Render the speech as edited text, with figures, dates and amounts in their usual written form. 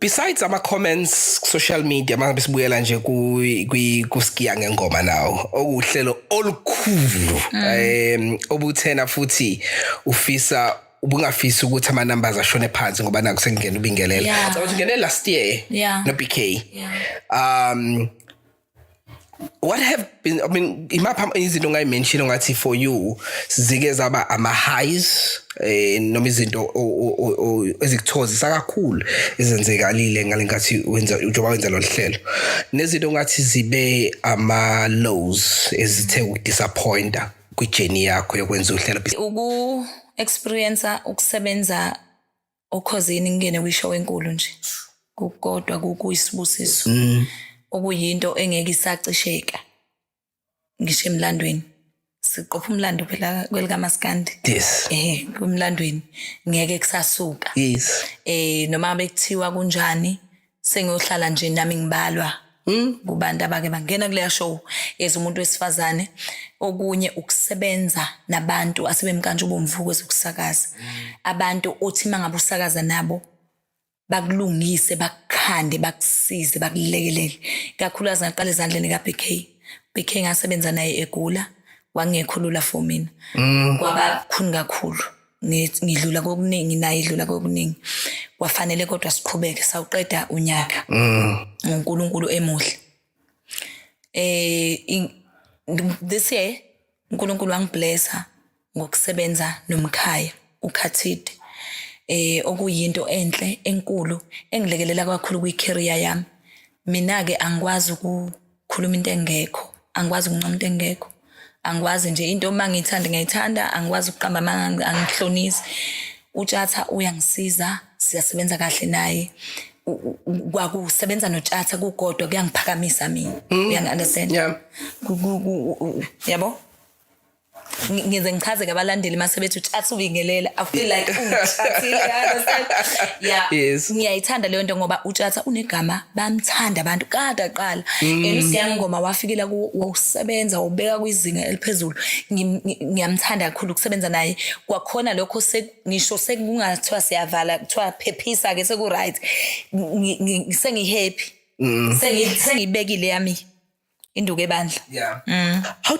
Besides ama comments social media, mangabe sibuyela nje ku kusigiya ngengoma nawo, okuhlelo olukhulu obuthena futhi ufisa ubungafisi ukuthi ama numbers ashone phansi, ngoba naku sekungena ubingelela. So ungene last year no BK. What have been, I mean, imapha izinto ongayimention ongathi for you zike zaba ama highs noma izinto ezikuthokozisa kakhulu ezenzekalile ngalenkathi wenza, njengoba wenza lo hlelo, nezinto ongathi zibe ama lows ezithe ukudisappointa kwijourney yakho yokwenza uhlelo? Uku experience ukusebenza okhozini, ngingene kwishow enkulu nje kodwa kuyisibusiso okuyinto engeke isacisheka ngisho emlandweni. Siqopha umlando phela kwelikaMaskandi. Kumlandweni ngeke kusasuka. Noma bekuthiwa kunjani, sengiyohlala nje nami ngibalwa kubantu abake bangena kuleya show as umuntu wesifazane. Okunye ukusebenza nabantu asebemkantshubovu kwezokusakaza, abantu othi mangabe usakaza nabo bakulungise, bakukhande, bakusize, bakulekelele. Kakhulukazi ngaqala ezandleni ka-BK. BK ngasebenza naye egula, kwangekho lula for mina, kwaba khuni kakhulu. Ngidlula kokuningi naye idlula kokuningi, kwafanele kodwa siqhubeke, sawuqeda unyaka ngoNkulunkulu emuhle. This year uNkulunkulu wangiblessa ngokusebenza nomkhaya uKhathide, okuyinto enhle enkulu engilekelela kakhulu kwi-career yami. Mina ke angikwazi ukukhuluma into engekho, angikwazi ukuncoma into engekho, angikwazi nje into uma ngiyithanda ngiyayithanda, angikwazi ukuqamba amanga, angihlonisi. UTshatha uyangisiza, siyasebenza kahle naye. Kwakusebenza noTshatha kukodwa kuyangiphakamisa mina, uyangi-understand? Yeah. Yabo, ngize ngichaze kabalandeli mase bethi uTshatha ubingelela, I feel like ungitshathile, you understand? Yeah. Ngiyayithanda leyo nto ngoba uTshatha unegama, bamthanda abantu kade aqala, and uSiyangoma wafikela ku wawusebenza wawubeka kwizinga eliphezulu. Ngiyamthanda kakhulu ukusebenza naye. Kwakhona lokho ngisho sekungathiwa siyavala, kuthiwa phephisa ke, seku right, sengi happy, sengibekile yami induku ebandla. How